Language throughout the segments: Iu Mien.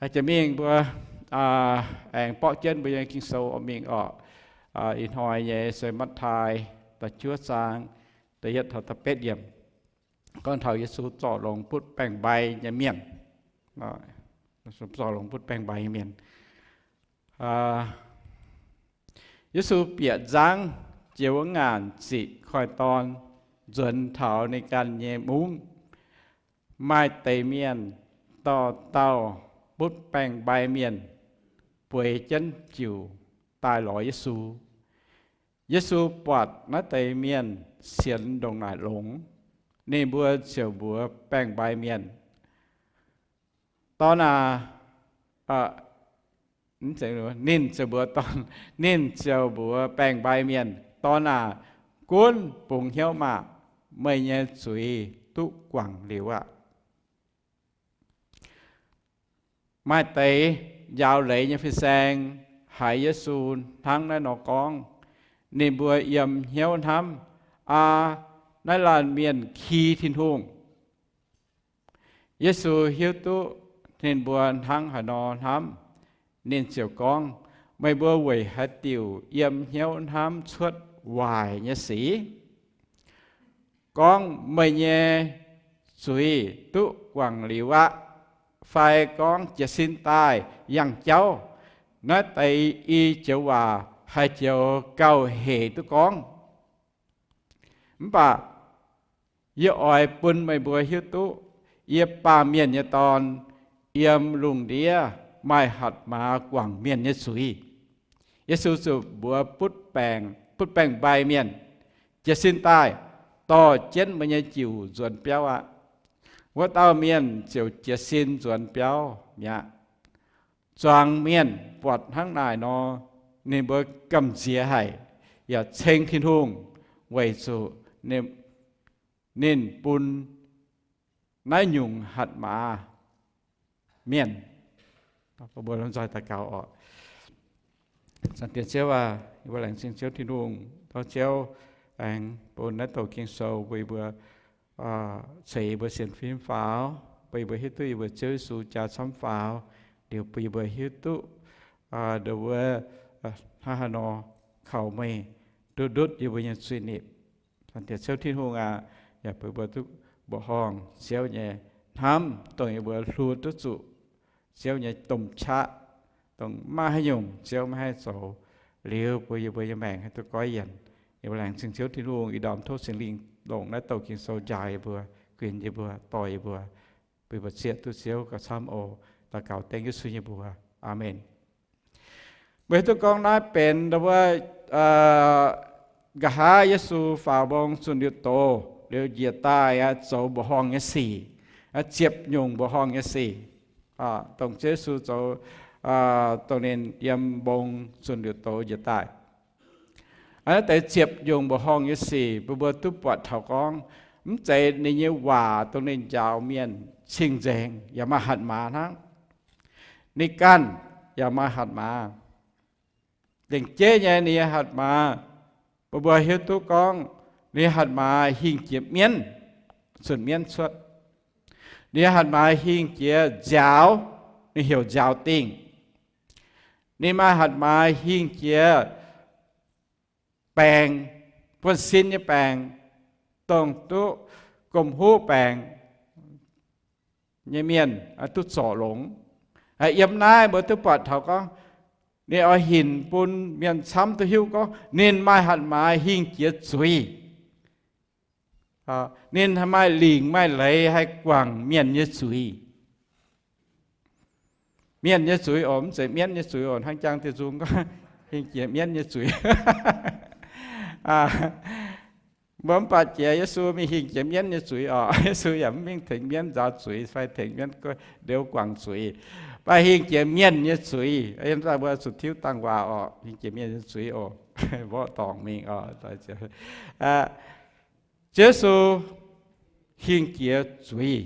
Jiex mingh mbuo aengx borqv jienv mbuo nyei Ging-Sou oix mingh orqc. Ih hnoi nyei se Matv^taai da'juov zaang da'yietv taux da'betv yiemc, gorngv taux Yesu zorc longx butv baeng-mbai nyei mienh. Zorc longx butv baeng-mbai nyei mienh. Yesu bieqc nzangv jiex wuov ngaanc ziqc koiv-dorn, nzuonx taux ninh ganh nyei mungv. Maaih deix mienh dorh dauh butv baeng-mbai mienh bueix jienv jiuc daaih lorz Yesu. Yesu buatc naaiv deix mienh sienx ndongc naaic longx, ninh mbuo ziouc mbuox baeng-mbai mienh, Dorn aac, ninh ziouc mbuox dorn, ninh ziouc mbuox baeng-mbai mienh, Dorn aac, gunv bungx hnyouv maah! Meih nyei zuiz duqv guangc liuz aqv. Maaih deix njaaux leiz nyei fin-saeng haiz Yesu hnangv naaiv nor gorngv, ninh mbuo yiem hnyouv hnamv, Aa, naaiv laanh mienh ki Tin-Hungh. Yesu hiuv duqv ninh mbuo hnangv haaix nor hnamv, ninh ziouc gorngv, Meih mbuo weic haaix diuc yiem hnyouv hnamv cuotv waaic nyei sic? Gorngv, Meih nyei zuiz duqv guangc liuz aqv, fai gorngv, Jiez sin daaih, yangh jauv, naaiv deix i joux waac haaix joux gauh hec duqv gorngv. Mv baac yie oix bun meih mbuo hiuv duqv, yie, Baamh Mienh nyei Dorn, yiem lungh ndiev maaih hatc maaz guangc mienh nyei zuiz. Yesu ziouc mbuox butv baeng-mbai mienh, Jiez sin daaih, dorh jienv meih nyei jiuc nzuonx biauv aqv. Wuov dauh mienh ziouc jiez sin nzuonx biauv mi'aqv. Zuangx mienh buatc hnangv naaic nor, ninh mbuo gamh nziex haic, yaac ceng Tin-Hungh weic zuqc ninh bun naaiv nyungc hatc maaz mienh. Mbuo lomh nzoih daux gaux oc. Zaangc Diex Ziouv aac, yie mbuo laengz zingh Ziouv Tin-Hungh, tov Ziouv aengx bun naaiv douc Ging-Sou bun yie mbuo ceix yie mbuo sienx fim faaux, bun yie mbuo hiuv duqv yie mbuo Ziouv Yesu jaa camv faaux, liuz bun yie mbuo hiuv duqv ndo wuov hnangv haaix nor kaux meih, duqv ndutv yie mbuo nyei zuiz-nipc. Zaangc Diex Ziouv Tin-Hungh aac, yaac bun yie mbuo duqv mbuoqc horngh Ziouv nyei hnamv, dongh yie mbuo hluo duqv zuqc Ziouv nyei domh qaqv, dongh maiv maaih haaix nyungc Ziouv maiv haih zoux, liuz bun yie mbuo nyei maengc haih duqv goiv yienc. Yie mbuo laengz zingh Ziouv Tin-Hungh, ih ndorm tov Singx Lingh longc naaiv douc Ging-Sou njaaux yie mbuo, guinx yie mbuo, dorh yie mbuo, bun yie mbuo zieqv duqv Ziouv gauh camv oc. Daux gaux dengv Yesu nyei mbuox. Aamen. Mbuo hiuv duqv gorngv naaiv benx wuov, nqa'haav Yesu faaux mbong zunh liuz doz, liuz njiec daaih aqv, zoux mbuoqc horngh nyei sic, ziepc nyungc mbuoqc horngh nyei sic, dongh Ziouv Yesu zoux, dongh ninh yiem mbong zunh liuz doz njiec daaih. Naaiv deix ziepc nyungc mbuoqc horngh nyei sic mbuo, mbuo duqv buatc taux gorngv, mv zeiz ninh nyei waac dongh ninh njaaux mienh cing-nzengc yaac maaih hatc maaz hnangv. Ninh ganh yaac maaih hatc maaz. Lengc jeiv nyei ninh nyei hatc maaz, mbuo, mbuo hiuv duqv gorngv ninh nyei hatc maaz hingh jiex mienv, zunh mienv cuotv. Ninh nyei hatc maaz hingh jiex nziaaux, ninh heuc nziaaux dingh. Ninh maaih hatc maaz hingh jiex baengc, buonv-sin nyei baengc, dongh duqv gomh huv baengc nyei mienh duqv zorc longx. Yiem naaiv mbuo duqv buatc taux gorngv, ninh oix hinc bun mienh camv duqv hiuv gorngv ninh maaih hatc maaz hingh jiex zuiz. Ninh maaih lingc maaih leiz haih guangc mienh nyei zuiz. Mienh nyei zuiz oc, mv zeiz mienv nyei zuiz oc. Hnangv jang dieh nzung gorngv, hingh jiex mienv nyei zuiz. Mbuo mv baac jiex Yesu mingh hingh jiex mienv nyei zuiz oc. Yesu yaac mv mingh tengx mienv nzaaux zuiz fai tengx mienv ndouv guangc zuiz, mv baac hingh jiex mienh nyei zuiz. Yiem daaih mbuo zuqc tiuv dangh waac oc, hingh jiex mienh nyei zuiz oc. Mborqv dorngc mingh oc. Ziouv Yesu hingh jiex zuiz.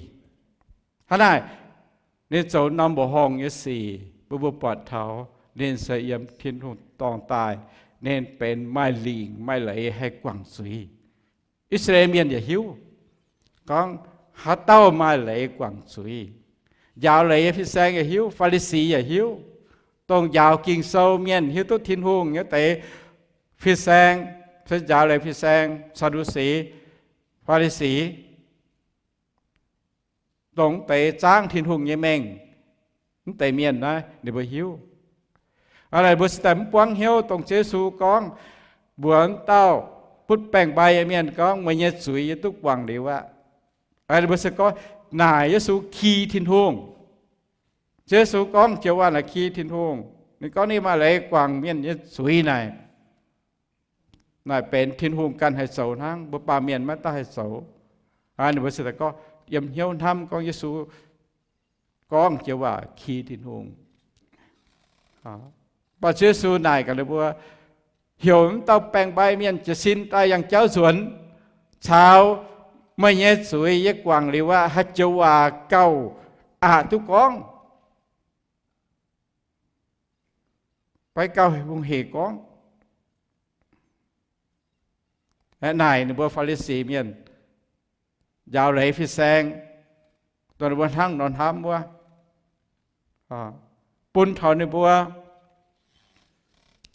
Hnangv naaic, ninh zoux norm mbuoqc horngh nyei sic, mbuo, mbuo buatc taux ninh se yiem Tin-Hungh dorngh daaih, ninh benx maaih lingc maaih leiz haih guangc zuiz. I^saa^laa^en Mienh yaac hiuv gorngv haaix dauh maaih leiz guangc zuiz. Njaaux leiz nyei fin-saeng yaac hiuv, Faa^li^si yaac hiuv. Dongh njaaux Ging-Sou mienh hiuv duqv Tin-Hungh nyei deix fin-saeng, se njaaux leiz fin-saeng, Saa^ndu^si, Faa^li^si, dongh deix zaangv Tin-Hungh nyei mengh, mv deix mienh naaiv ninh mbuo hiuv. Aa, mbuo se daaih mv buangv hnyouv dongh Ziouv Yesu gorngv mbuox dauh butv baengc-mbai nyei mienh gorngv, meih nyei zuiz yie duqv guangc liuz aqv. Mbuo se gorngv naaic Yesu ki Tin-Hungh. Ziouv Yesu gorngv joux waac naaic ki Tin-Hungh. Ninh gorngv ninh maaih leiz guangc mienh nyei zuiz naaic, naaic benx Tin-Hungh ganh haih zoux hnangv, mbuo baamh mienh maiv daaih haih zoux. Ninh mbuo se gorngv yiem hnyouv hnamv gorngv Yesu gorngv joux waac ki Tin-Hungh. Mv baac Ziouv Yesu naaic gaax ninh mbuo, heuc mv dauh baengc-mbai mienh jiez sin daaih yangh jauv nzuonx, caux meih nyei zuiz yie guangc liuz aqv. Haaix joux waac gauh aqc duqv gorngv, fai gauh hungh hec gorngv. Naaic ninh mbuo Faa^li^si mienh, njaaux leiz fin-saeng, dongh ninh mbuo hnangv nor hnamv wuov, bun taux ninh mbuo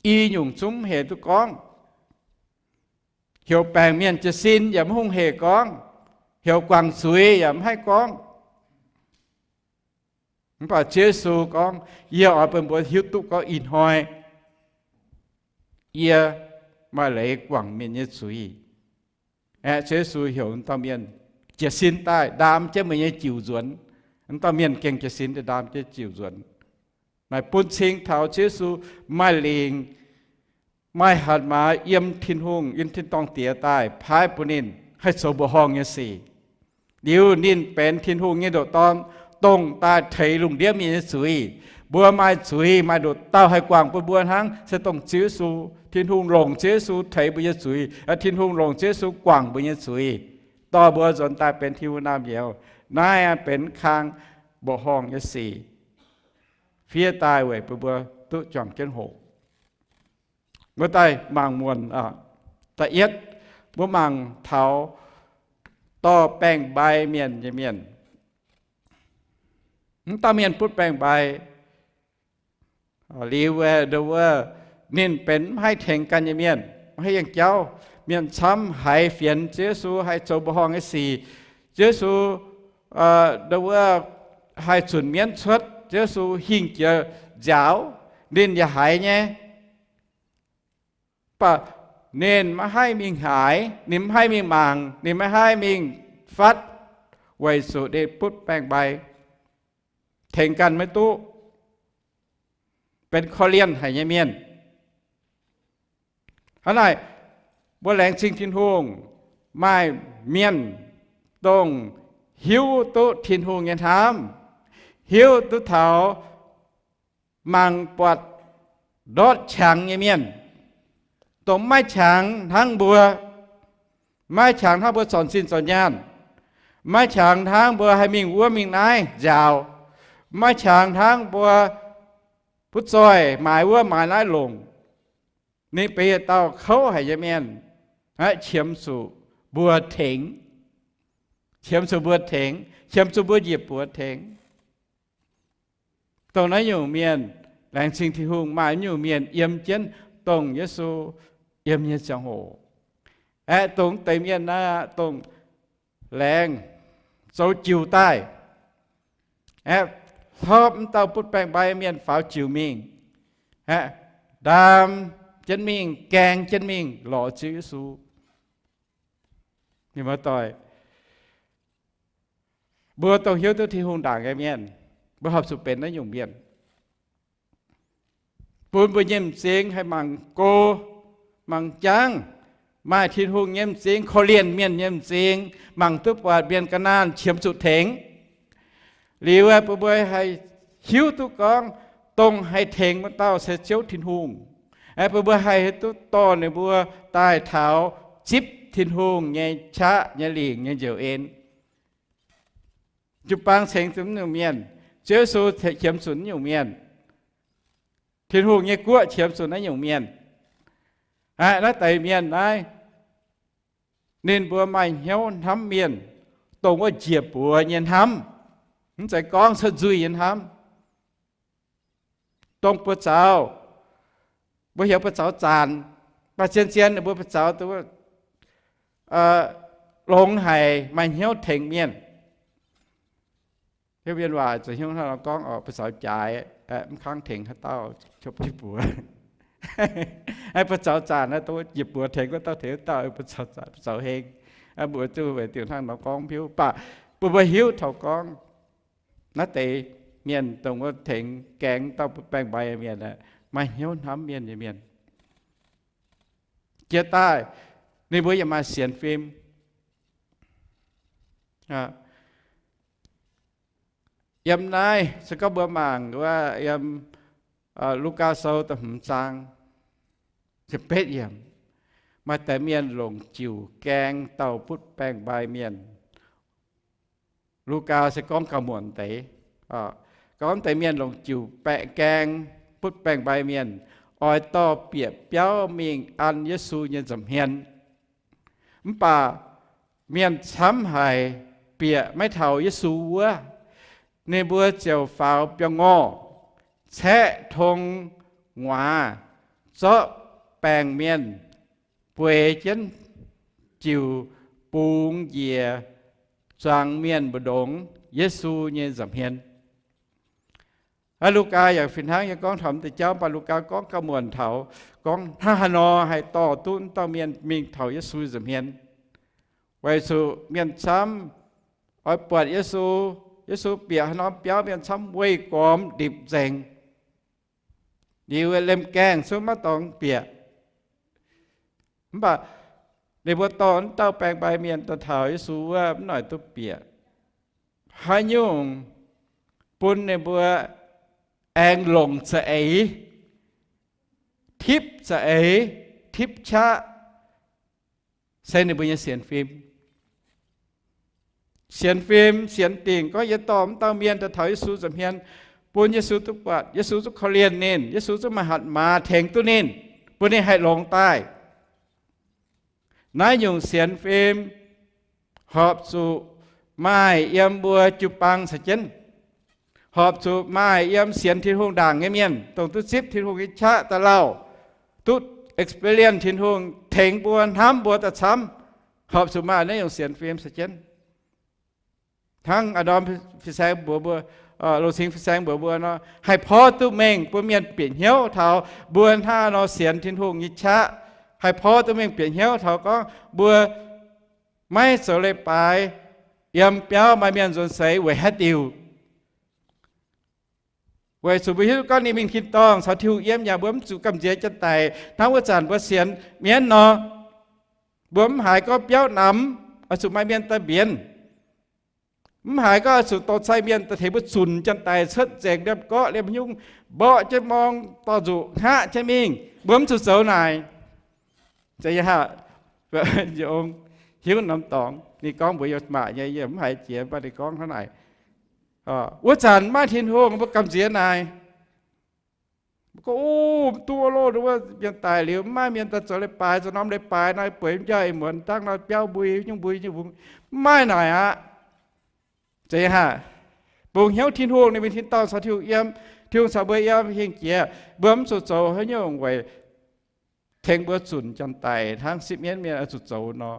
i nyungc zungv hec duqv gorngv. Heuc baengc mienh jiez sin yaac mv hungh hec gorngv, heuc guangc zuiz yaac mv haih gorngv. Mv baac Ziouv Yesu gorngv, yie oix bun mbuo hiuv duqv gorngv ih hnoi yie maaih leiz guangc mienh nyei zuiz. Aeqv, Ziouv Yesu heuc dauh mienh jiez sin daaih ndaam jienv meih nyei jiuc nzuonx. Dauh mienh gengh jiez sin daaih ndaam jienv jiuc nzuonx. Naaic bun cing taux Ziouv Yesu maaih lingc, maaih hatc maaz yiem Tin-Hungh, yiem tin-dorngh Diex daaih paaiv bun ninh haih zoux mbuoqc horngh nyei sic. Liuz ninh benx Tin-Hungh nyei ndoqc Dorn, dongh daaih teix lungh ndiev mienh nyei zuiz. Mbuo maaih zuiz maaih nduqc dauh haih guangc bun mbuo hnangv, se dongh Ziouv Yesu. Tin-Hungh longc Ziouv Yesu teix mbuo nyei zuiz. Tin-Hungh longc Ziouv Yesu guangc mbuo nyei zuiz, dorh mbuo nzuonx daaih benx Tin-Hungh naamh nyouz. Naaiv benx kang mbuoqc horngh nyei sic, fiev daaih weic bun mbuo duqv juangc jienv hoqc. Mbuo daaih mangc muonc. Da'yietv, mbuo mangc taux dorh baengc-mbai mienh nyei mienh. Mv dauh mienh butv baengc-mbai liuz, ninh benx mv haih tengx ganh nyei mienh, mv haih yangh jauv. Mienh camv haiz fienx Ziouv Yesu haih zoux mbuoqc horngh nyei sic. Ziouv Yesu, wuov, haih zunc mienv cuotv, Ziouv Yesu hingh jiex nziaaux, ninh yaac haiz nyei. Mv baac ninh maiv haih mingh haaix, ninh maiv haih mingh mangc, ninh maiv haih mingh fatv, weic zuqc ninh butv baengc-mbai, tengx ganh maiv duqv, benx korv-lienh haic nyei mienh. Hnangv naaic, mbuo laengz zingh Tin-Hungh, maaih mienh dongh hiuv duqv Tin-Hungh nyei hnamv, hiuv duqv taux mangc buatc ndortv qangx nyei mienh, dongh maiv qangx hnangv mbuo, maiv qangx hnangv mbuo zornc zinh zornc nyaanh, maiv qangx hnangv mbuo haih mingh wuov mingh naaiv nziaaux, maiv qangx hnangv mbuo butv zoih maaiz wuov maaiz naaiv longc. Ninh benx yietc dauh kouv haic nyei mienh, qiemx zuqc mbuo tengx, qiemx zuqc mbuo tengx, qiemx zuqc mbuo njiec buoz tengx. Dongh naaiv nyungc mienh, laengz zingh Tin-Hungh, maaih nyungc mienh yiem jienv dongh Yesu yiem nyei ziangh hoc. Aeqv, dongh deix mienh naaiv aqv, dongh laengz zoux jiuc daaih, aeqv, hlopv mv dauh butv baengc-mbai mienh faaux jiuc mingh, aeqv, ndaam jienv mingh, gaeng jienv mingh lorz Ziouv Yesu. Ninh mbuo doic, mbuo dongh hiuv duqv Tin-Hungh ndaangc nyei mienh, mbuo horpc zuqc benx naaiv nyungc mienh, bun mbuo nyei m'zing haih mangc go, mangc jangv, maaih Tin-Hungh nyei m'zing, korv-lienh mienh nyei m'zing, mangc duqv buatc mienh ga'naanh qiemx zuqc tengx. Liuz aeqv, bun mbuo haih hiuv duqv gorngv dongh haih tengx wuov dauh se Ziouv Tin-Hungh. Aeqv, bun mbuo haih duqv dorh ninh mbuo daaih taux zipv Tin-Hungh nyei qaqv nyei lingc nyei njoux en. Jiu-baang cengx zuqc naaiv nyungc mienh. Ziouv Yesu qiemx zuqc naaiv nyungc mienh. Tin-Hungh nyei guoqv qiemx zuqc naaiv nyungc mienh. Aqv, naaiv deix mienh naaiv, ninh mbuo maaih hnyouv hnamv mienh, dongh wuov njiec buoz nyei hnamv. Mv zeiz gorngv cuotv nzuih nyei hnamv. Dongh buoz-zaux, mbuo heuc buoz-zaux zaanc, mv baac zien-zien ninh mbuo buoz-zaux longx haic, maaih hnyouv tengx mienh. Hiuv mienh waac zoux hnyouv hnangv nor gorngv, buoz-zaux jaaix, mv kangv tengx haaix dauh, qopv jienv buoz. Buoz-zaux zaanc, njiec buoz tengx wuov dauh tengx wuov dauh, buoz-zaux heng. Mbuo zuqc weic diuc hnangv nor gorngv hiuv, mv baac bun mbuo hiuv taux gorngv naaiv deix mienh dongh wuov tengx gaeng dauh butv-baengc-mbai mienh, maaih hnyouv hnamv mienh nyei mienh. Jiex daaih ninh mbuo yaac maaih sienx fim. Yiem naaiv se gorngv mbuo mangc wuov yiem Lugaa Sou da'hmz zaang, ziepc betv yiemc, maaih deix mienh longc jiuc gaeng dauh butv-baengc-mbai mienh. Lugaa se gorngv gauh muonc deix, gorngv deix mienh longc jiuc baeqc gaeng butv-baengc-mbai mienh, oix dorh bieqc biauv mingh an Yesu nyei nza'hmien. Mv baac mienh camv haic, bieqc maiv taux Yesu wuov. Ninh mbuo ziouc faaux biauv-ngorh, caeqv tong nguaaz, zorqv baengc mienh bueix jienv jiuc bungx njiec zuangx mienh mbu'ndongx Yesu nyei nza'hmien. Lugaa yaac fih hnangv nyei gorngv taux m'deix jauv, mv baac Lugaa gorngv gauh muonc taux gorngv hnangv haaix nor haih dorh duqv dauh mienh mingh taux Yesu nza'hmien. Weic zuqc mienh camv oix buatc Yesu, Yesu bieqc haaix norm biauv mienh camv weih gormx ndipc nzengc. Liuz liemh gaengh cuotv maiv dorngx bieqc. Mv baac ninh mbuo dorh wuov dauh baeng-mbai mienh daaih taux Yesu wuov, mv noic duqv bieqc. Haaix nyungc bun ninh mbuo aengx longc za'eix, tipv za'eix, tipv qaqv, se ninh mbuo nyei sienx fim. Sienx fim, sienx dingc gorngv yie dorh wuov dauh mienh daaih taux Yesu nza'hmien, bun Yesu duqv buatc, Yesu zuqc korv-lienh ninh, Yesu zuqc maaih hatc maaz tengx duqv ninh, bun ninh haih longx daaih. Naaiv nyungc sienx fim horpc zuqc maaih yiem mbuo jiu-baang caux jienv, horpc zuqc maaih yiem sienx Tin-Hungh ndaangc nyei mienh, dongh duqv zipv Tin-Hungh nyei qaqv daaih lauh, duqv experience Tin-Hungh tengx mbuo, hnamv mbuo da'camv, horpc zuqc maaih naaiv nyungc sienx fim caux jienv. Hnangv a'ndorm fin-saeng mbuox mbuo, Loz-Sing fin-saeng mbuox mbuo nor, haih porv duqv mengh bun mienh bieqc hnyouv taux mbuo hnangv nor sienx Tin-Hungh nyei qaqv, haih porv duqv mengh bieqc hnyouv taux gorngv mbuo maiv zoux leiz-baaix yiem biauv maaih mienh nzuonx seix weic haaix diuc. Weic zuqc mbuo hiuv duqv gorngv ninh mingh tin-dorngh caux Tin-Hungh yiem yaac mbuo mv zuqc gamh nziex janx-daic hnangv wuov zanc mbuo sienx mienv nor. Mbuo mv haiz gorngv biauv namx oix zuqc maaih mienh daaih mbienv. Mv haiz gorngv oix zuqc dorh sai mienh daaih tengx mbuo zunc janx-daic cuotv nzengc liemh gorqv liemh nyungc, mborqv jienv morng dorh nzuqc hngaqv jienv mingh. Mbuo mv zuqc zoux naaic. Zeiz nyei haic. Hiuv norm dorngx ninh gorngv mbuox yie maac nyei, yie mv haiz jiex, mv baac ninh gorngv hnangv naaic. Wuov zanc maiv Tin-Hungh, mbuo gamh nziex naaic. Mbuo gorngv, Ov, mv duqv loh, wuov mienh daic liuz mv maaih mienh daaih zoux leiz-baaix, zoux norm leiz-baaix nor, bueix njau ih muonz dangh nor biauv mbui nyungc mbui nyungc mbungx. Mv maaih naaic aqv. Zeiz nyei haic. Bungx hnyouv Tin-Hungh, ninh mingh tin-dorngh caux Tin-Hungh yiem, Tin-Hungh caux mbuo yiem hingh jiex, mbuo mv zuqc zoux haaix nyungc weic tengx mbuo zunc janx-daic hnangv sipv mienv mienh oix zuqc zoux nor.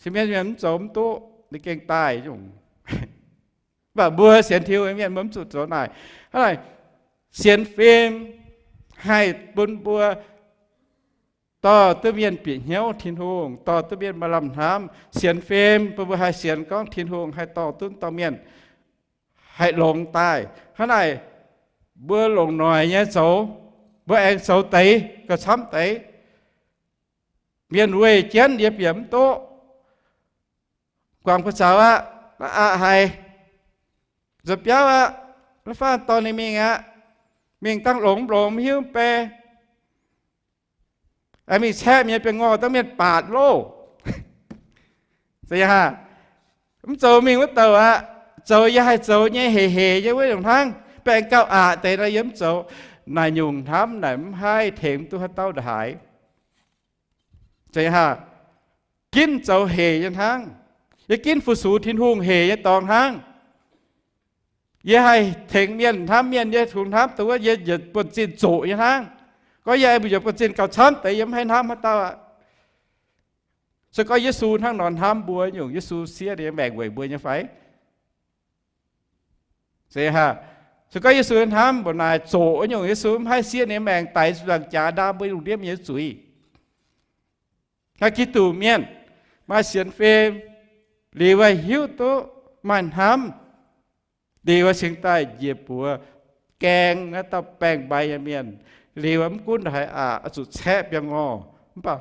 Sipv mienv mienh mv zoux mv duqv, ninh gengh daaih nyungc. Mv baac mbuo sienx Tin-Hungh mienh mbuo mv zuqc zoux naaic. Hnangv naaic, sienx fim haih bun mbuo dorh duqv mienh bieqc hnyouv Tin-Hungh, dorh duqv mienh maaih lamh hnamv. Sienx fim bun mbuo haih sienx gorngv Tin-Hungh haih dorh duqv dorh mienh haih longx daaih. Hnangv naaic, mbuo longc noic nyei zoux, mbuo aengx zoux deix gauh camv deix. Mienh weih jienv yie bieqc mv duqv. Guangc buoz-zaux aqv, aqc haic, nzuonx biauv aqv, mv faanh dorh ninh mingh aqv. Mingh dangh longx mv longx mv hiuv mv bei. Mingh caeqv mienh biauv-ngorh dangh mienh baatc loh. Zeiz nyei haic. Mv zoux mingh wuov douc aqv. Zoux yie haih zoux nyei, hec hec nyei wuov nyungc hnangv. Baengh gauh aqc deix nor yie mv zoux. Naaic nyungc hnamv naaic mv haih tengx duqv haaix dauh ndongc haaix. Zeiz nyei haic. Ginv zoux hec nyei hnangv. Yie ginv fu-sux Tin-Hungh hec nyei dorngx hnangv. Yie haih tengx mienh hnamv mienh nyei, tengx hnamv dongh wuov yie njiec buonv-zinh zoqc nyei hnangv. Gorngv yie mbuo njiec buonv-zinh gauh camv deix, yie mv haih hnamv haaix dauh aqv. Se gorngv Yesu hnangv nor hnamv mbuo nyungc, Yesu siev ninh nyei maengc weic mbuo nyei fai? Se gorngv Yesu hnamv mbuo naaic zoqc nyungc, Yesu mv haih siev ninh nyei maengc daix zuangx jaax ndaam mbuo lungh ndiev mienh nyei zuiz. Naaiv Giduc mienh maaih sienx fim, liuz haih hiuv duqv maaih hnamv, liuz cingx daaih njiec buoz gaeng naaiv dauh baeng-mbai nyei mienh. Liuz mv gunv haaix aqv, oix zuqc caeqv biangh orqc, mv baac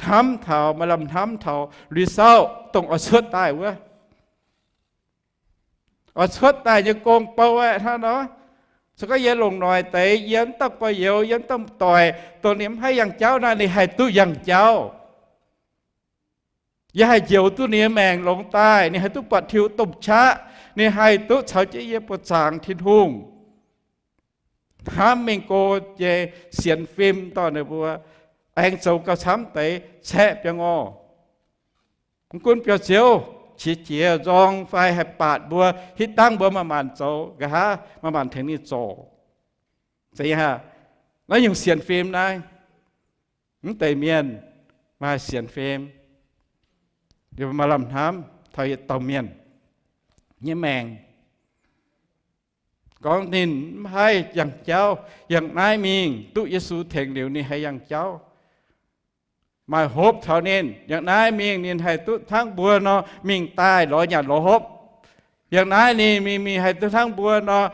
hnamv taux, maaih lamh hnamv taux result dongh oix cuotv daaih wuov. Oix cuotv daaih nyei gong bou aeqv, hnangv nor. Se gorngv yie longc noic deix, yie mv dauh gorx-youz, yie mv dauh doic, dongh ninh mv haih yangh jauv naaiv, ninh haih duqv yangh jauv. Yie haih njoux duqv ninh nyei maengc longx daaih, ninh haih duqv buatc tiux domh qaqv, ninh haih duqv caux jienv yie buoqc zaangc Tin-Hungh. Hnamv mingh go nyei sienx fim dorh ninh mbuo aengx zoux gauh camv deix, caeqv biangh orqc. Mv gunv biauv-ziouv qiex jiez nzorng fai haih baatc mbuo, hitv dangv mbuo maaih maanc zoux, nqa'haav maaih maanc tengx ninh zorc. Zeiz aqv, naaiv nyungc sienx fim naaiv, mv deix mienh maaih sienx fim, maaih lamh hnamv taux yietc dauh mienh nyei maengc. Gorngv ninh mv haih yangh jauv, yangh naaiv mingh duqv Yesu tengx liuz ninh haih yangh jauv. Maaih hopv taux ninh, yangh naaiv mingh ninh haih duqv hnangv mbuo nor mingh daaih lorz nyanc lorz hopv. Yangh naaiv ninh mingh, mingh haih duqv hnangv mbuo nor,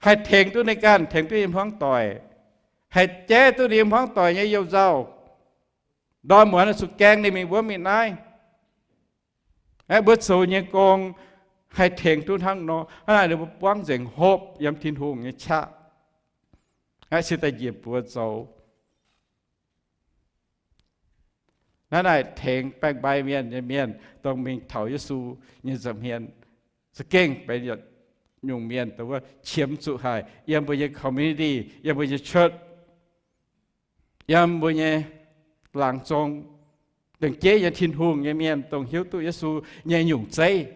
haih tengx duqv ninh ganh, tengx duqv ninh hmuangv doic, haih jaiv duqv ninh hmuangv doic nyei you-nzauh. Ndorm muonz zuqc gaeng ninh mingh wuov mingh naaiv. Aeqv, mbuo zoux nyei gong haih tengx duqv hnangv nor. Hnangv naaic ninh mbuo buangv nzengc hopv yiem Tin-Hungh nyei qaqv. Aeqv, cingx daaih njiec buoz zoux. Hnangv naaic tengx baeng-mbai mienh nyei mienh dongh mingh taux Yesu nyei nza'hmien, za'gengh benx yietc nyungc mienh dongh wuov qiemx zuqc haic yiem mbuo nyei community, yiem mbuo nyei church, yiem mbuo nyei laangz zong, dengv jeiv nyei Tin-Hungh nyei mienh dongh hiuv duqv Yesu nyei nyungc zeiv,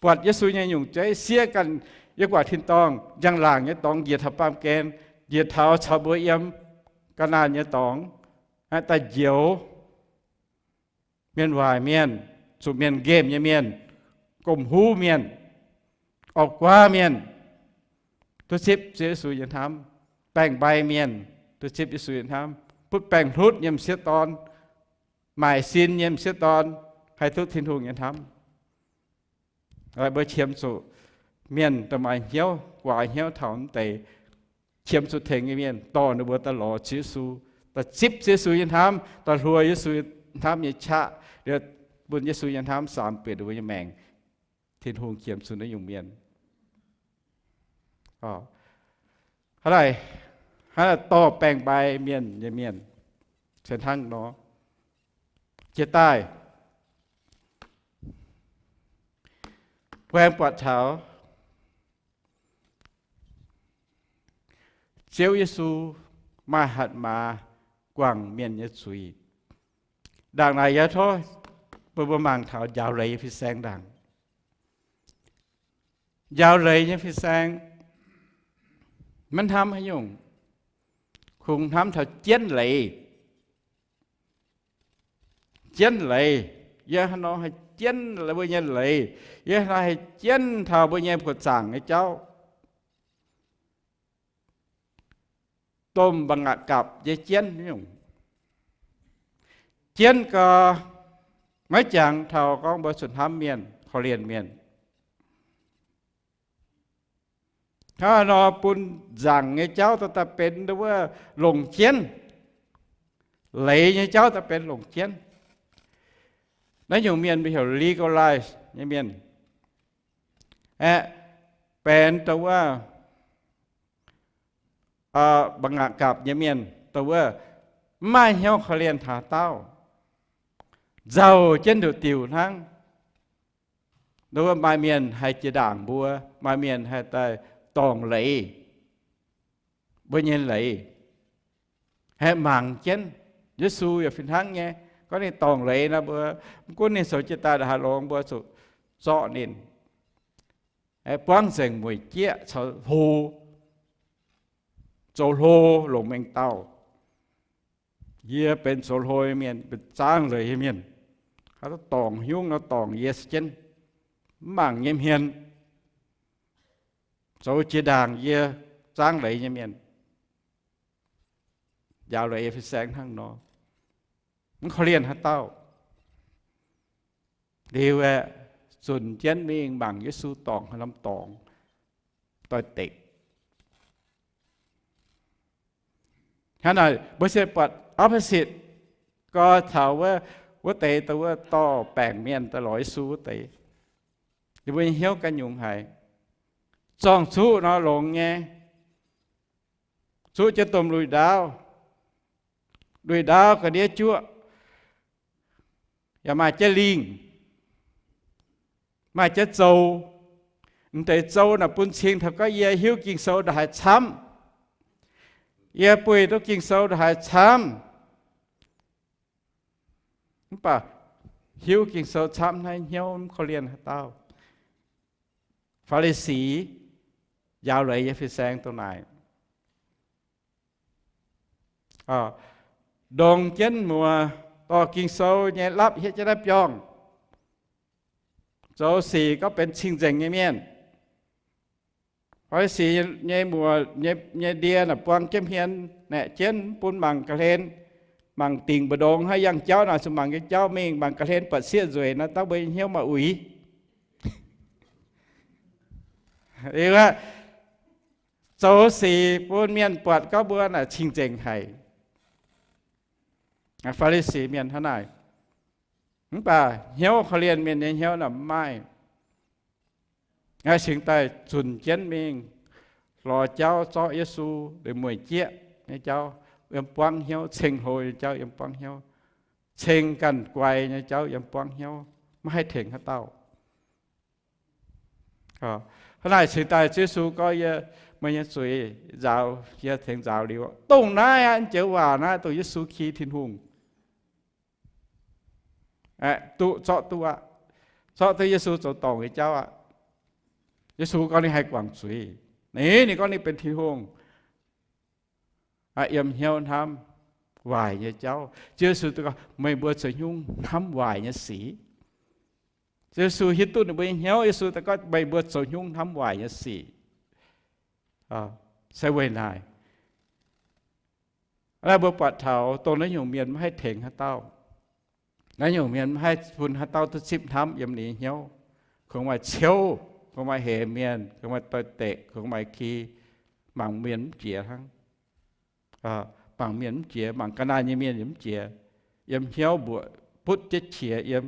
buatc Yesu nyei nyungc zeiv, siev ganh yiem guaax tin-dorngh njang-laangc nyei dorngx njiec taux baamh gen, njiec taux caux mbuo yiem ga'naanh nyei dorngx, daaih njoux mienh waaic mienh, zuqc mienh nqemh nyei mienh, gomh huv mienh, orv guaav mienh, duqv zipv Ziouv Yesu nyei hnamv. Baeng-mbai mienh duqv zipv Yesu nyei hnamv. Butv baengc hlutv nyei m'sieqv dorn, maaic sin nyei m'sieqv dorn haih duqv Tin-Hungh nyei hnamv. Mbuo qiemx zuqc mienh dongh maaih hnyouv, guaax hnyouv taux mv deix, qiemx zuqc tengx nyei mienh dorh ninh mbuo daaih lorz Ziouv Yesu, daaih zipv Ziouv Yesu nyei hnamv, daaih hluo Yesu hnamv nyei qaqv, liuz bun Yesu nyei hnamv saamx bieqc ninh mbuo nyei maengc. Tin-Hungh qiemx zuqc naaiv nyungc mienh. Hnangv naaic, hnangv naaic dorh baeng-mbai mienh nyei mienh se hnangv nor. Jiex daaih, mbuo aengx buatc taux Ziouv Yesu maaih hatc maaz guangc mienh nyei zuiz. Ndaangc naaic yie tov bun mbuo mangc taux njaaux leiz nyei fin-saeng ndaangc. Njaaux leiz nyei fin-saeng maiv hnamv haaix nyungc, kungx hnamv taux jienv leiz. Jienv leiz. Yie hnangv nor haih jienv mbuo nyei leiz. Yie hnangv nor haih jienv taux mbuo nyei buoqc zaangc nyei jauv. Domh mbu'ngaatc gapc nyei jienv nyungc. Jienv gau, maiv jangx taux gorngv mbuo zuqc hnamv mienh, korv-lienh mienh. Hnangv nor bun nzaangc nyei jauv daaih benx wuov longc jienv. Leiz nyei jauv daaih benx longc jienv. Naaiv nyungc mienh mbuo heuc legalize nyei mienh. Aeqv, benx dongh wuov mbu'ngaatc gapc nyei mienh, dongh wuov mv maaih hnyouv korv-lienh taux dauh, nzauh jienv nduqc diuc hnangv. Dongh wuov maaih mienh haih jiex ndaangc mbuo, maaih mienh haih daaih dorngc leiz, mbuo nyei leiz, haih mangc jienv. Yesu yaac fih hnangv nyei. Gorngv ninh dorngc leiz nor, mbuo mv gunv ninh zoux jiex daaih ndongc haaix longx, mbuo zuqc zorqv ninh. buangv nzengc mueic jieqv caux hlo, zoux hlo longc mengh dauh. Yie benx zoux hlo nyei mienh, benx zaangv leiz nyei mienh. Haaix dauh dorngc hnyouv nor dorngc yie se jienv. Mv mangc nyei hmien, zoux jiex ndaangc yie zaangv leiz nyei mienh. Njaaux leiz yie fin-saeng hnangv nor. Mv korv-lienh haaix dauh. Liuz aeqv, zunc jienv mingh mangc Yesu dorngc haaix norm dorngx doix-dekc. Hnangv naaic mbuo se buatc opposite, goi taux wuov, wuov deix dongh wuov dorh baengc mienh daaih lorz Yesu wuov deix. Ninh mbuo nyei hnyouv ganh nyungc haic. Zorng-zuqv nor longx nyei, zuqv jienv domh lui-ndaauv, lui-ndaauv ga'ndiev juoqv, yaac maaih jienv lingh, maaih jienv zoux. M'deix zoux naaic bun cing taux gorngv yie hiuv Ging-Sou ndongc haaix camv, yie buih duqv Ging-Sou ndongc haaix camv. Mv baac hiuv Ging-Sou camv naaiv hnyouv mv korv-lienh haaix dauh. Faa-li-si njaaux leiz nyei fin-saeng dongh naaic. Ndongc jienv muoz, dorh Ging-Sou nyei lapv hietv jienv naaiv biorngh, zoux sic gorngv benx cing-nzengc nyei mienh. Faa-li-si nyei muoz, nyei ndie naaic buang jienv hmien naeqc jienv, mv bun mangc ga'hlen, mangc dingc mbu'ndongx hnangv yangh jauv naaic, zuqc mangc nyei jauv mingh, mangc ga'hlen buatc sieqv nzueic nor, dangh mbuo nyei hnyouv maaih uix. Liuz aeqv, zoux sic bun mienh buatc gorngv mbuo naaic cing-nzengc haic. Faa-li-si mienh hnangv naaic. Mv baac hnyouv korv-lienh mienh nyei hnyouv naaic mv maaih. Cingx daaih zunc jienv mingh lorz jauv zorqv Yesu, mueic jieqv nyei jauv yiem buangv hnyouv, ceng-hlo nyei jauv yiem buangv hnyouv, ceng ganh-guai nyei jauv yiem buangv hnyouv, maiv haih tengx haaix dauh. Hnangv naaic cingx daaih Ziouv Yesu gorngv, yie, meih nyei zuiz nzaaux, yie tengx nzaaux liuz. Dongh naaiv aqv, joux waac naaiv dongh Yesu ki Tin-Hungh. Duqv zorqv duqv aqv. Zorqv duqv Yesu zoux dorngc nyei jauv aqv. Yesu gorngv ninh haih guangc zuiz. Ninh, ninh gorngv ninh benx Tin-Hungh. Yiem hnyouv hnamv waaic nyei jauv. Ziouv Yesu gorngv, meih mbuo zoux hnyungv hnamv waaic nyei sic. Ziouv Yesu hiuv duqv ninh mbuo nyei hnyouv. Yesu gorngv, meih mbuo zoux hnyungv hnamv waaic nyei sic. Se weic naaic, naaiv mbuo buatc taux dongh naaiv nyungc mienh maiv haih tengx haaix dauh. Naaiv nyungc mienh maiv haih bun haaix dauh duqv zipv hnamv yiem ninh nyei hnyouv. Kungx maaih ciouv, kungx maaih hemx mienh, kungx maaih doix-dekc, kungx maaih ki, mangc mienh mv jiex hnangv. Mangc mienh mv jiex, mangc ga'naaiv nyei mienh yaac mv jiex. Yiem hnyouv mbuoqc butv jienv qiex yiem.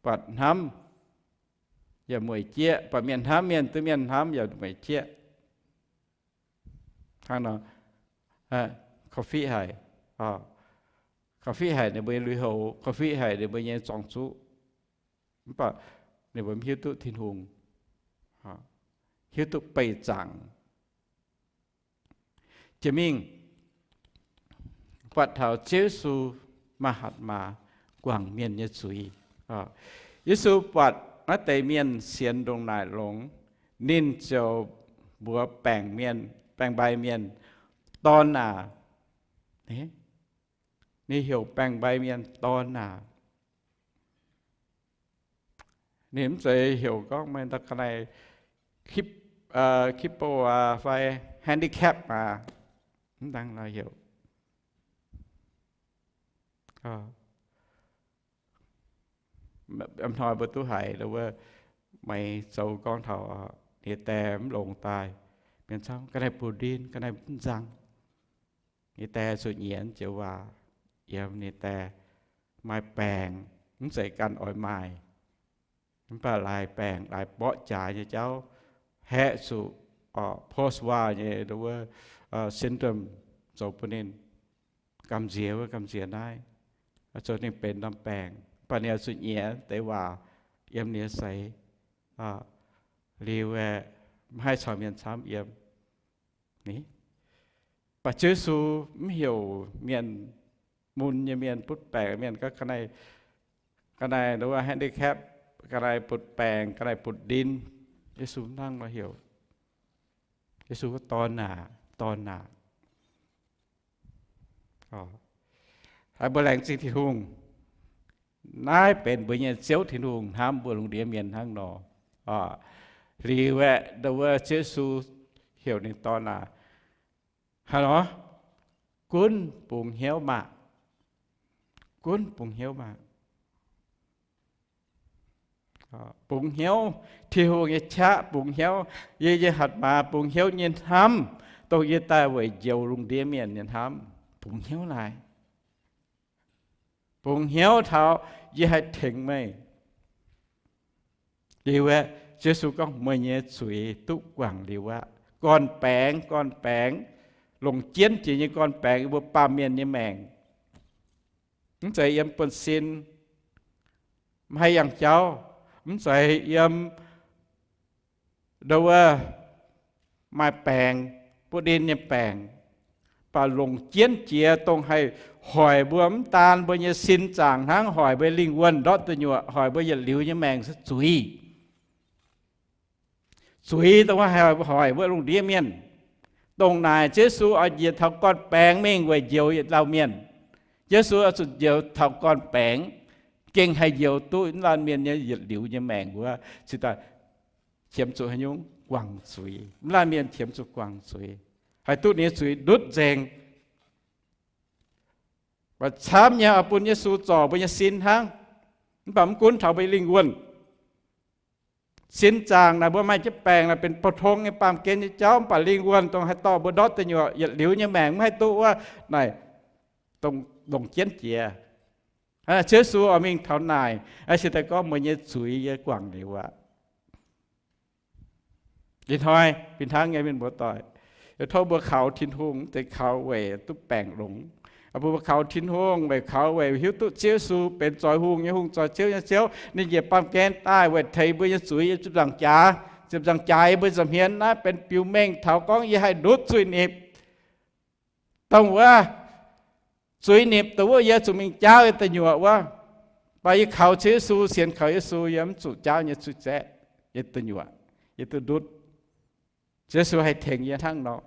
Buatc hnamv yaac mueic jieqv, buatc mienh hnamv mienh, duqv mienh hnamv yaac mueic jieqv. Hnangv nor, korv-fiqv haic, korv-fiqv haic ninh mbuo nyei lui-houx, korv-fiqv haic ninh mbuo nyei zorng-zuqv. Mv baac ninh mbuo mv hiuv duqv Tin-Hungh, hiuv duqv beih zaangc. Jiex mingh buatc taux Ziouv Yesu maaih hatc maaz guangc mienh nyei zuiz. Yesu buatc naaiv deix mienh sienx ndongc naaic longx, ninh ziouc mbuox baengc mienh, baeng-mbai mienh, Dorn aac. Ninh heuc baeng-mbai mienh, Dorn aac. Ninh mv zeiz heuc gorngv meih ga'naaiv cripple aac fai handicap aac, mv dangh heuc. Hnoi mbuo duqv haiz wuov, maiv zoux gorngv taux ninh die mv longx daaih, mienh camv, ga'naaiv bun ndin, ga'naaiv mv nzang. Ninh die zuqc nyienz joux waac yiem ninh die maaih baengc, mv zeiz ganh oix maaih. Mv baac laaix baengc laaix mborqv jaax nyei jauv haeqv zuqc post-war nyei wuov symptom zoux bun ninh gamh nziex wuov gamh nziex naaiv, zoux ninh benx norm baengc. Mv baac ninh oix zuqc nyienz deix waac yiem ninh nyei seix liuz, maiv haih caux mienh camv yiem. Mv baac Ziouv Yesu mv heuc mienh, mun nyei mienh, butv baengc mienh, ga'naaiv, ga'naaiv wuov handicap, ga'naaiv butv baengc, ga'naaiv butv ndin. Yesu mv hnangv nor heuc. Yesu gorngv, Dorn aac, dorn aac. Haiz mbuo laengz zingh Tin-Hungh. Naaiv benx mbuo nyei Ziouv Tin-Hungh hnamv mbuo lungh ndiev mienh hnangv nor. Liuz aeqv, ndau wuov Ziouv Yesu heuc ninh, Dorn aac, haaix nor, gunv bungx hnyouv maah! Gunv bungx hnyouv maah! Bungx hnyouv Tin-Hungh nyei qaqv, bungx hnyouv yie nyei hatc maaz, bungx hnyouv nyei hnamv, dongh yie daaih weic njoux lungh ndiev mienh nyei hnamv, bungx hnyouv naaic. Bungx hnyouv taux yie haih tengx meih. Liuz aeqv, Ziouv Yesu gorngv, Meih nyei zuiz duqv guangc liuz aqv. Gorn-baengx, gorn-baengx, longc jienv jiex nyei gorn-baengx yiem mbuo baamh mienh nyei maengc. Mv zeiz yiem buonv-sin, mv haih yangh jauv, mv zeiz yiem ndau wuov maaih baengc, butv ndin nyei baengc, baac longc jienv jiex dongh haih hoic mbuo mv daan mbuo nyei sin zaangc hnangv, hoic mbuo lingh wuonh ndortv deic nyuoqc, hoic mbuo yietc liuz nyei maengc se zuiz. Zuiz dongh haih hoic mbuo lungh ndiev mienh. Dongh naaic Ziouv Yesu oix njiec taux gorn-baengx mingh weic njoux yietc dauh mienh. Ziouv Yesu oix zuqc njoux taux gorn-baengx, gengh haih njoux duqv mv laanh mienh nyei yietc liuz nyei maengc wuov, cingx daaih qiemx zuqc haaix nyungc? Guangc zuiz. Mv laanh mienh qiemx zuqc guangc zuiz, haih duqv ninh nyei zuiz ndutv nzengc. Mv baac camv nyei oix bun Yesu zorc mbuo nyei sin hnangv. Mv baac mv gunv taux mbuo lingh wuonh. Sin zaangc naaic mbuo maaih jienv baengc naaic benx pou-tong nyei baamh gen nyei jauv, mv baac lingh wuonh dongh haih dorh mbuo ndortv deic nyuoqc yietc liuz nyei maengc mv haih duqv wuov, naaic dongh longc jienv jiex. Ziouv Yesu oix mingh taux naaic, cingx daaih gorngv, Meih nyei zuiz yie guangc liuz aqv. Ih hnoi fih hnangv nyei, mienh muoz-doic, yie tov mbuo kaux Tin-Hungh, mv zeiz kaux weic duqv baengc longx. Mv baac mbuo kaux Tin-Hungh weic kaux weic hiuv duqv Ziouv Yesu benx zoix hungh nyei Hungh, zoix ziouv nyei Ziouv. Ninh njiec baamh gen daaih weic tengx mbuo nyei zuiz yiem ziepc nzaangc jaax, ziepc nzaangc jaax yiem mbuo nza'hmien. Naaiv benx biux mengh taux gorngv yie haih ndutv zuiz-nipc. Dongh wuov zuiz-nipc dongh wuov yie zuqc mingh jaauv yie deic nyuoqc wuov. Mv baac yie kaux Ziouv Yesu, sienx kaux Yesu, yie mv zuqc jaauv nyei zuiz-zaeqv, yie deic nyuoqc, yie duqv ndutv. Ziouv Yesu haih tengx yie hnangv nor.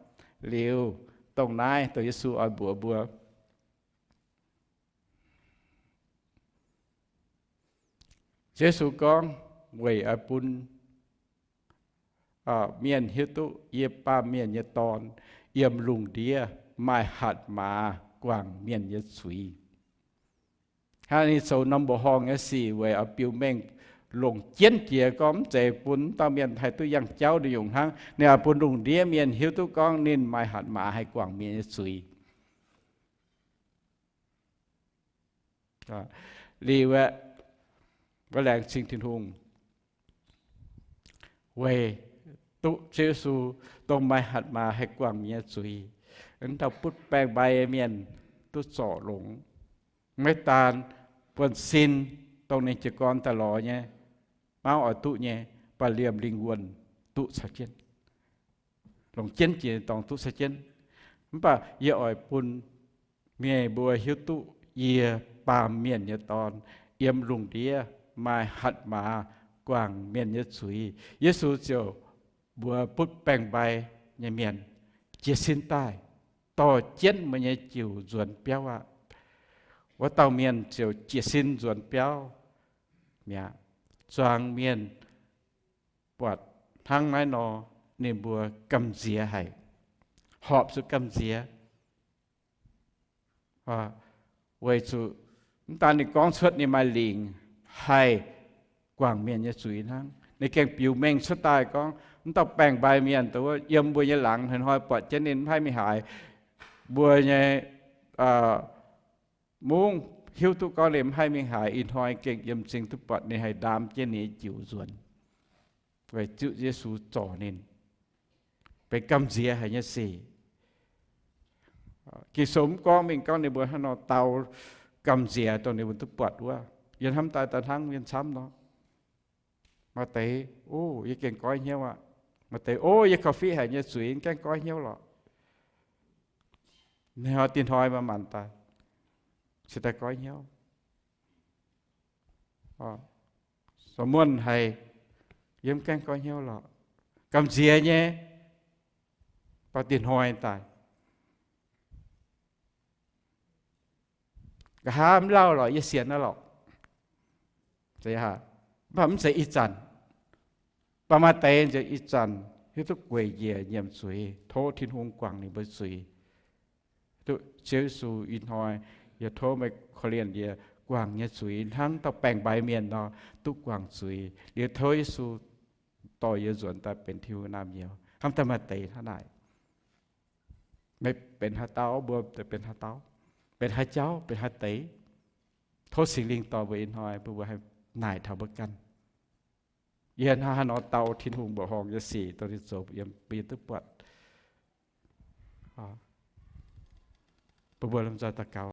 Liuz, dongh naaiv dongh Yesu oix mbuox mbuo. Ziouv Yesu gorngv, Weic oix bun mienh hiuv duqv yie, Baamh Mienh nyei Dorn, yiem lungh ndiev maaih hatc maaz guangc mienh nyei zuiz. Hnangv ninh zoux norm mbuoqc horngh nyei sic weic oix biux mengh longc jienv jiex gorngv mv zeiz bun dauh mienh haih duqv yangh jauv nyungc hnangv. Ninh oix bun lungh ndiev mienh hiuv duqv gorngv ninh maaih hatc maaz haih guangc mienh nyei zuiz. Liuz aeqv, mbuo laengz zingh Tin-Hungh weic duqv Ziouv Yesu dongh maaih hatc maaz haih guangc mienh nyei zuiz, dauh butv baengc-mbai nyei mienh duqv zorc longx. Maiv daan buonv-sin dongh ninh jiez gorn daaih lorz nyei, mauv oix duqv nyei, mv baac liemh lingh wuonh duqv caux jienv, longc jienv jiex dorngx duqv caux jienv. Mv baac yie oix bun meih mbuo hiuv duqv yie, Baamh Mienh nyei Dorn, yiem lungh ndiev maaih hatc maaz guangc mienh nyei zuiz. Yesu ziouc mbuox butv baengc-mbai nyei mienh, Jiez sin daaih, dorh jienv meih nyei jiuc nzuonx biauv aqv. Wuov dauh mienh ziouc jiez sin nzuonx biauv mi'aqv. Zuangx mienh buatc hnangv naaiv nor, ninh mbuo gamh nziex haic, horpc zuqc gamh nziex. Weic zuqc mv daan ninh gorngv cuotv ninh maaih lingc haih guangc mienh nyei zuiz hnangv, ninh gengh biux mengh cuotv daaih gorngv, mv dauh baengc-mbai mienh dongh wuov yiem mbuo nyei laangz hnoi-hnoi buatc jienv ninh mv haih mingh haaix. Mbuo nyei mungv hiuv duqv gorngv ninh mv haih mingh haaix, ih hnoi gengh yiem m'zing duqv buatc ninh haih ndaam jienv ninh nyei jiuc nzuonx, weic zuqc Yesu zorc ninh. Benx gamh nziex haic nyei sic. Ging-Sou mv gorngv mingh gorngv ninh mbuo hnangv nor dau gamh nziex dongh ninh mbuo duqv buatc wuov. Yie hnamv daaih daaih hnangv mienh camv nor. Maaih deix, O, yie gengh goiv hnyouv aqv. Maaih deix, O, yie korv-fiqv haic nyei zuiz, mv gaengh goiv hnyouv lorqc. Ninh hnoi, dinh hnoi maaih maanc daaih, cingx daaih goiv hnyouv. Zorqv muonc haiz, yiem gaengh gorngv hnyouv lorqc. Gamh nziex nyei, baac dieh hnoi daaih. Nqa'haav mv lauh lorqc, yie sienx naaiv lorqc. Mv baac mv zeiz ih zanc. Baac maaih deix nziex ih zanc hiuv duqv gueic njiec nyiemc zuiz, tov Tin-Hungh guangc ninh mbuo zuiz. Duqv Ziouv Yesu ih hnoi, yie tov meih korv-lienh yie guangc nyei zuiz hnangv dauh baeng-mbaix mienh nor, duqv guangc zuiz. Liuz tov Yesu dorh yie nzuonx daaih benx Tin-Hungh naamh nyouz. Hnamv daaih maaih deix hnangv naaic. Meih benx haaix dauh, mbuo benx haaix dauh, benx haaix jauv, benx haaix deix, tov Singx Lingh dorh mbuo ih hnoi, bun mbuo haih naaic taux mbuo ganh. Yie hnangv haaix nor dau Tin-Hungh mbuoqc horngh nyei sic dongh ninh zoux yiem mbuo, yie duqv buatc. Bun mbuo lomh nzoih daux gaux.